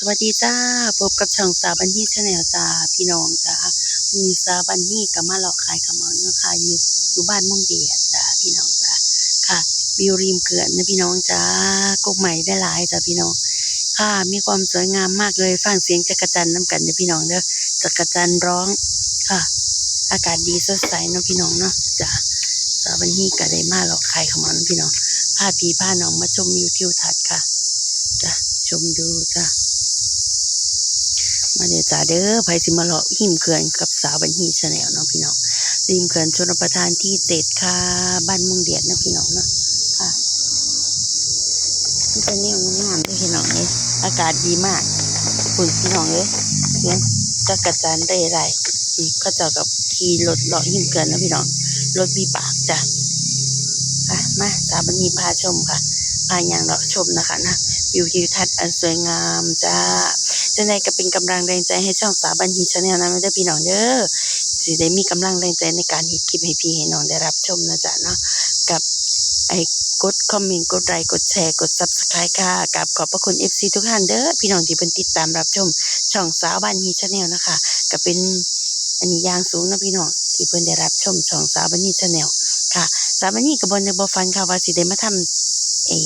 ສະຫວັດດີຈ້າ ພົບກັບຊ່ອງສາວບັນຮີ Channel ຈ້າ ພີ່ນ້ອງຈ້າ. ມື້ນີ້ສາວບັນຮີກໍມາເລາະຂາຍຂະເໝົາເນາະຄ່ະ ຢູ່ ຢູ່ບ້ານມ່ວງເດດຈ້າ ພີ່ນ້ອງຈ້າ. ຄ່ະ ວິວລິມເຂື່ອນນະພີ່ນ້ອງຈ້າ ກົກໄມ້ຫຼາຍໆຈ້າ ພີ່ນ້ອງ. ຄ່ະ ມີຄວາມສວຍງາມມາກເລີຍ ຟັງສຽງຈັກກະຈັ່ນນຳກັນເດີພີ່ນ້ອງເດີ ຈັກກະຈັ່ນຮ້ອງ. ຄ່ະ ອາກາດດີສົດໃສເນາະພີ່ນ້ອງເນາະ. ຈ້າ ສາວບັນຮີກໍໄດ້ມາເລາະຂາຍຂະເໝົານຳພີ່ນ້ອງ ພາພີ່ພານ້ອງມາຊົມວິວທິວທັດຄ່ະ. ຈ້າ ຊົມດູຈ້າ ມາເດີຈ້າເດີ ໃຜຊິມາເລາະລິມເຂື່ອນກັບສາວບັນຮີ Channel ເນາະພີ່ນ້ອງ. ລິມເຂື່ອນຊົນລະປະທານທີເຈັດຄ່ະ ບ້ານມ່ວງເດດເນາະພີ່ນ້ອງເນາະ. ຄ່ະ ມີແຕ່ແນວງາມເດີພີ່ນ້ອງເອີຍ ອາກາດດີມາກ. ພຸ້ນພີ່ນ້ອງເອີຍ ສຽງຈັກກະຈັ່ນເຣໄຣ ອືມ ເຂົາເຈົ້າກໍຂີ່ລົດເລາະລິມເຂື່ອນເນາະພີ່ນ້ອງ ລົດວິບາກຈ້າ. ອ່ະ ມາ ສາວບັນຮີພາຊົມຄ່ະ ພາຍ່າງເລາະຊົມນະຄະນະ ວິວທິວທັດອັນສວຍງາມຈ້າ. ຈັ່ງໃດກໍເປັນກຳລັງແຮງໃຈໃຫ້ຊ່ອງສາວບັນຮີ Channel ນຳເດີພີ່ນ້ອງເດີ ຊິໄດ້ມີກຳລັງແຮງໃຈໃນການເຮັດຄລິບໃຫ້ພີ່ໃຫ້ນ້ອງໄດ້ຮັບຊົມນະຈ້າເນາະ. ກັບໄອ້ກົດຄອມເມັນ ກົດໄລ ກົດແຊ ກົດ Subscribe ຄ່ະ. ກາບຂອບພະຄຸນ ເອັຟຊີ ທຸກທ່ານເດີພີ່ນ້ອງ ທີ່ເພິ່ນຕິດຕາມຮັບຊົມຊ່ອງສາວບັນຮີ Channel ນະຄະ. ກໍເປັນ ອັນນີ້ຢ່າງສູງເນາະພີ່ນ້ອງ ທີ່ເພິ່ນໄດ້ຮັບຊົມຊ່ອງສາວບັນຮີ Channel ຄ່ະ. ສາວບັນຮີກໍບໍ່ນຶກບໍ່ຝັນຄ່ະວ່າຊິໄດ້ມາທຳ ເອີ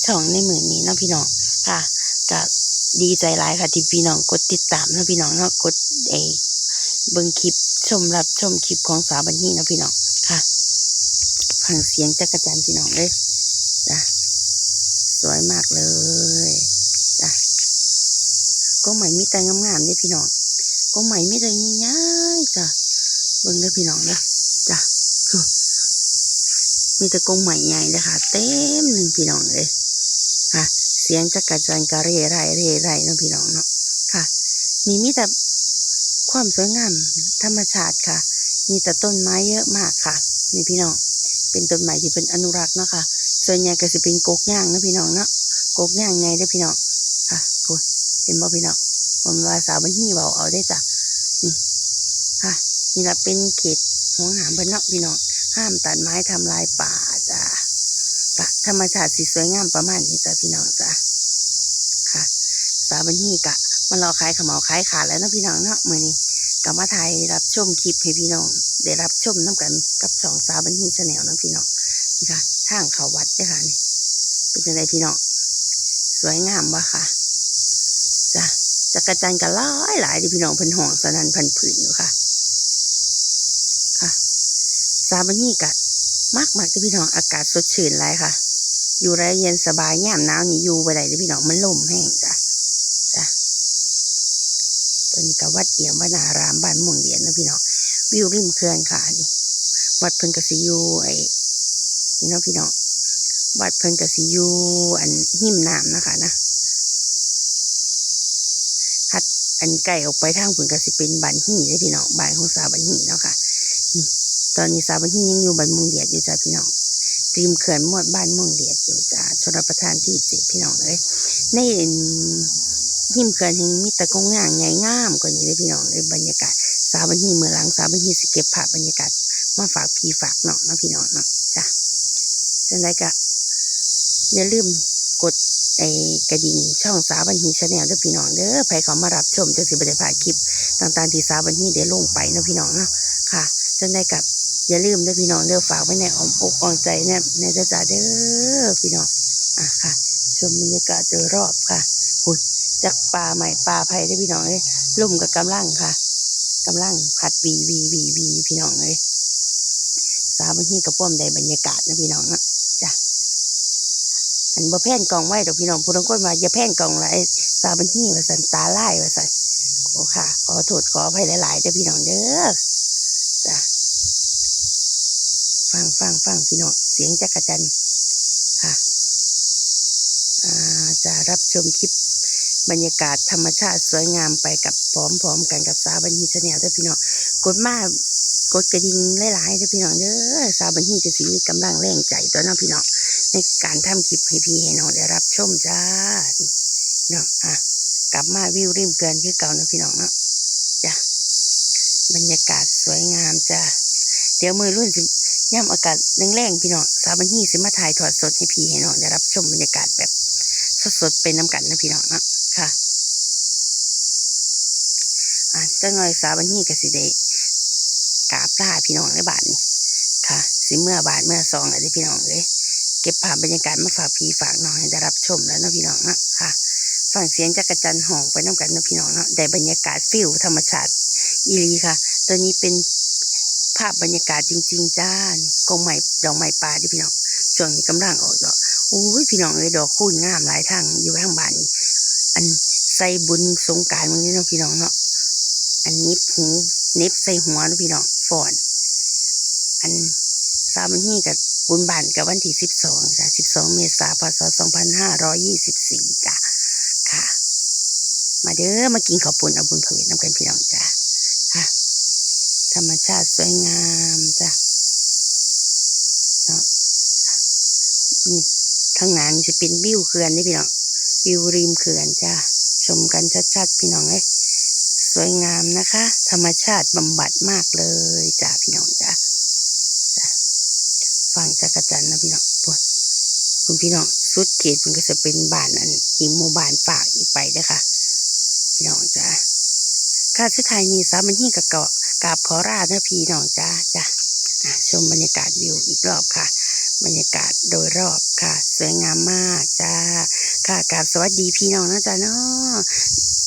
ຊ່ອງໃນມື້ນີ້ເນາະພີ່ນ້ອງຄ່ະ. ກໍດີໃຈຫຼາຍຄ່ະ ທີ່ພີ່ນ້ອງກົດຕິດຕາມເນາະພີ່ນ້ອງເນາະ ກົດ ເອີ ເບິ່ງຄລິບ ຊົມ ຮັບຊົມຄລິບຂອງສາວບັນຮີເນາະພີ່ນ້ອງຄ່ະ. ຟັງສຽງຈັກກະຈັ່ນພີ່ນ້ອງເອີຍ ຈ້າ ສວຍມາກເລີຍຈ້າ. ກົກໄມ້ມີແຕ່ງາມໆເດ້ພີ່ນ້ອງ ກົກໄມ້ມີແຕ່ໃຫຍ່ໆຈ້າ. ເບິ່ງເດີພີ່ນ້ອງເດີ ຈ້າ ມີແຕ່ກົກໄມ້ໃຫຍ່ເດ້ຄ່ະ ເຕັມໜຶ່ງພີ່ນ້ອງເອີຍ. ຄ່ະ ສຽງຈັກກະຈັ່ນກໍເຣໄຣ ເຣໄຣເນາະພີ່ນ້ອງເນາະ. ຄ່ະ ນີ້ມີແຕ່ຄວາມສວຍງາມທຳມະຊາດຄ່ະ ມີແຕ່ຕົ້ນໄມ້ເຍອະມາກຄ່ະ. ນີ້ພີ່ນ້ອງ ເປັນຕົ້ນໄມ້ທີ່ເພິ່ນອະນຸລັກເນາະຄ່ະ. ສ່ວນໃຫຍ່ກໍຊິເປັນກົກຍາງເນາະພີ່ນ້ອງເນາະ ກົກຍາງໃຫຍ່ເດີພີ່ນ້ອງຄ່ະ. ພຸ້ນ ເຫັນບໍ່ພີ່ນ້ອງ ບໍ່ແມ່ນວ່າສາວບັນຮີເວົ້າເອົາເດ້ຈ້າ. ນີ້ຄ່ະ ນີ້ລະເປັນເຂດຮ່ວງຫ້າມເພິ່ນເນາະພີ່ນ້ອງ ຫ້າມຕັດໄມ້ທຳລາຍປ່າຈ້າ. ກະທຳມະຊາດຊິສວຍງາມປະມານນີ້ຈ້າພີ່ນ້ອງຈ້າ. ຄ່ະ ສາວບັນຮີກະມາເລາະຂາຍຂະເໝົາຂາຍຂາດແລ້ວເນາະພີ່ນ້ອງເນາະ. ມື້ນີ້ກະມາຖ່າຍຮັບຊົມຄລິບໃຫ້ພີ່ນ້ອງໄດ້ຮັບຊົມນຳກັນກັບຊ່ອງສາວບັນຮີ Channel ເນາະພີ່ນ້ອງ. ນີ້ຄ່ະ ທາງເຂົ້າວັດເດ້ຄ່ະນີ້. ເປັນຈັ່ງໃດພີ່ນ້ອງ ສວຍງາມບໍ່ຄ່ະ? ຈ້າ ຈັກກະຈັ່ນກໍຫຼາຍໆເດ້ພີ່ນ້ອງ ເພິ່ນຮ້ອງສະໜັ່ນພັນຜື່ນຢູ່ຄ່ະ. ຄ່ະ ສາວບັນຮີກະມັກໆເດ້ພີ່ນ້ອງ ອາກາດສົດຊື່ນຫຼາຍຄ່ະ ຢູ່ໄດ້ເຢັນສະບາຍ. ຍາມໜາວນີ້ຢູ່ບໍ່ໄດ້ເດ້ພີ່ນ້ອງ ມັນລົມແຮງຈ້າ. ຈ້າ ຕອນນີ້ກໍວັດອຽມວະນາລາມ ບ້ານມ່ວງເດດເນາະພີ່ນ້ອງ ວິວລິມເຂື່ອນຄ່ະ. ນີ້ວັດເພິ່ນກໍຊິຢູ່ ໄອ້ ນີ້ເນາະພີ່ນ້ອງ ວັດເພິ່ນກໍຊິຢູ່ ອັນ ຮິມນ້ຳເນາະຄ່ະນະ. ຖັດ ອັນ ໄກອອກໄປທາງພຸ້ນກໍຊິເປັນບ້ານຮີເດ້ພີ່ນ້ອງ ບ້ານຂອງສາວບັນຮີເນາະຄ່ະ. ນີ້ ຕອນນີ້ສາວບັນຮີຍັງຢູ່ບ້ານມ່ວງເດດຢູ່ຈ້າພີ່ນ້ອງ ລິມເຂື່ອນມວດບ້ານມ່ວງເດດຢູ່ຈ້າ ຊົນລະປະທານທີເຈັດພີ່ນ້ອງເອີຍ. ໃນ ຮິມເຂື່ອນແຫ່ງມີແຕ່ກົກຍາງໃຫຍ່ງາມກວ່ານີ້ເດ້ພີ່ນ້ອງເອີຍ. ບັນຍາກາດ ສາວບັນຮີ ມື້ຫຼັງສາວບັນຮີຊິເກັບພາບບັນຍາກາດມາຝາກພີ່ຝາກນ້ອງເນາະພີ່ນ້ອງເນາະ. ຈ້າ ຈັ່ງໃດກໍຢ່າລືມກົດໄອ້ກະດິ່ງຊ່ອງສາວບັນຮີ Channel ເດີພີ່ນ້ອງເດີ ໃຜເຂົ້າມາຮັບຊົມຈັ່ງຊິບໍ່ໄດ້ພາດຄລິບຕ່າງໆທີ່ສາວບັນຮີໄດ້ລົງໄປເນາະພີ່ນ້ອງເນາະ. ຄ່ະ ຈັ່ງໃດກໍຢ່າລືມເດີພີ່ນ້ອງເດີ ຝາກໄວ້ໃນອ້ອມອົກອ້ອມໃຈແນ່ ແນ່ເດີຈ້າເດີພີ່ນ້ອງ. ອ່າ ຄ່ະ ຊົມບັນຍາກາດໂດຍຮອບຄ່ະ. ພຸ້ນ ຈັກປ່າໄມ້ປ່າໄຜ່ເດ້ພີ່ນ້ອງເອີຍ ລົມກໍກຳລັງຄ່ະ ກຳລັງພັດວີໆໆພີ່ນ້ອງເອີຍ. ສາວບັນຮີກໍພວມໄດ້ບັນຍາກາດນະພີ່ນ້ອງເນາະ. ຈ້າ ອັນ ບໍ່ແພນກ້ອງໄວດອກພີ່ນ້ອງ ຜູ້ລາງຄົນວ່າຢ່າແພນກ້ອງຫຼາຍ ສາວບັນຮີວ່າຊັ້ນ ຕາລາຍວ່າຊັ້ນ. ໂອ້ ຄ່ະ ຂໍໂທດຂໍອະໄພຫຼາຍໆເດີພີ່ນ້ອງເດີ. ຈ້າ ຟັງໆໆ ພີ່ນ້ອງ ສຽງຈັກກະຈັ່ນຄ່ະ. ອ່າ ຈະຮັບຊົມຄລິບບັນຍາກາດທຳມະຊາດສວຍງາມໄປກັບ ພ້ອມໆກັນກັບສາວບັນຮີ Channel ເດີພີ່ນ້ອງ. ກົດມາ ກົດກະດິ່ງຫຼາຍໆເດີພີ່ນ້ອງເດີ ສາວບັນຮີກໍຊິມີກຳລັງແຮງໃຈຕົວະເນາະພີ່ນ້ອງ ໃນການທຳຄລິບໃຫ້ພີ່ໃຫ້ນ້ອງໄດ້ຮັບຊົມຈ້າ. ນີ້ເນາະ ອ່ະ ກັບມາວິວລິມເຂື່ອນຄືເກົ່າເນາະພີ່ນ້ອງເນາະ. ຈ້າ ບັນຍາກາດສວຍງາມຈ້າ. ດຽວມື້ລຸ້ນຊິ ຍາມອາກາດແລງໆ ພີ່ນ້ອງ ສາວບັນຮີຊິມາຖ່າຍທອດສົດໃຫ້ພີ່ໃຫ້ນ້ອງໄດ້ຮັບຊົມບັນຍາກາດແບບສົດໆໄປນຳກັນເນາະພີ່ນ້ອງເນາະ. ຄ່ະ จักหน่อยสาวบัญฮีก็สิได้กราบลาพี่น้องในบ้านนี่ค่ะ สิเมือบ้านเมือซองแล้วเด้อพี่น้องเอ้ย เก็บภาพบรรยากาศมาฝากพี่ฝากน้องให้ได้รับชมแล้วเนาะพี่น้องเนาะค่ะ ฟังเสียงจักจั่นฮ้องไปนำกันเนาะพี่น้องเนาะ ได้บรรยากาศฟีลธรรมชาติอีหลีค่ะ ตัวนี้เป็นภาพบรรยากาศจริงๆจ้า นี่กงไม้ดอกไม้ป่าเด้อพี่น้อง ช่วงนี้กำลังออกดอก โอ้ย พี่น้องเอ้ย ดอกคูณงามหลาย ทางอยู่ทางบ้านนี่ อันใส่บุญสงกรานต์มื้อนี้เนาะพี่น้องเนาะ อันหนีบหู เหน็บใส่หัวเนาะพี่น้อง ฟ้อน อันสาวบัญฮีก็บุญบ้านก็วันที่สิบสองจ้ะ สิบสองเมษา พ.ศ. สองพันห้าร้อยยี่สิบสี่จ้ะ ค่ะ มาเด้อ มากินข้าวปุ้นเอาบุญพระเวทนำกันพี่น้องจ้ะ ค่ะ ธรรมชาติสวยงามจ้ะ เนาะ นี่ ข้างหน้านี่สิเป็นวิวเขื่อนเด้อพี่น้อง วิวริมเขื่อนจ้ะ ชมกันชัดๆ พี่น้องเอ้ย สวยงามนะคะ ธรรมชาติบำบัดมากเลยจ้ะพี่น้องจ้ะ จ้ะ ฟังจักจั่นนะพี่น้อง พุ้น พุ้นพี่น้อง สุดเขตพุ้นก็จะเป็นบ้านอัน อีกหมู่บ้านฝากอีกไปเด้อค่ะ พี่น้องจ้ะ ค่ะ สุดท้ายนี้สาวบัญฮีก็ ก็กราบขอลาเนาะพี่น้องจ้ะ จ้ะ อ่ะ ชมบรรยากาศวิวอีกรอบค่ะ บรรยากาศโดยรอบค่ะ สวยงามมากจ้า ค่ะ กราบสวัสดีพี่น้องนะจ๊ะเนาะ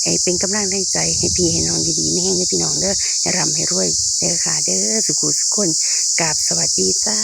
ให้เป็นกำลังแรงใจให้พี่ให้น้องอยู่ดีมีแฮงเด้อพี่น้องเด้อ ให้ร่ำให้รวยเด้อค่ะเด้อ สุขุสุขคน กราบสวัสดีจ้า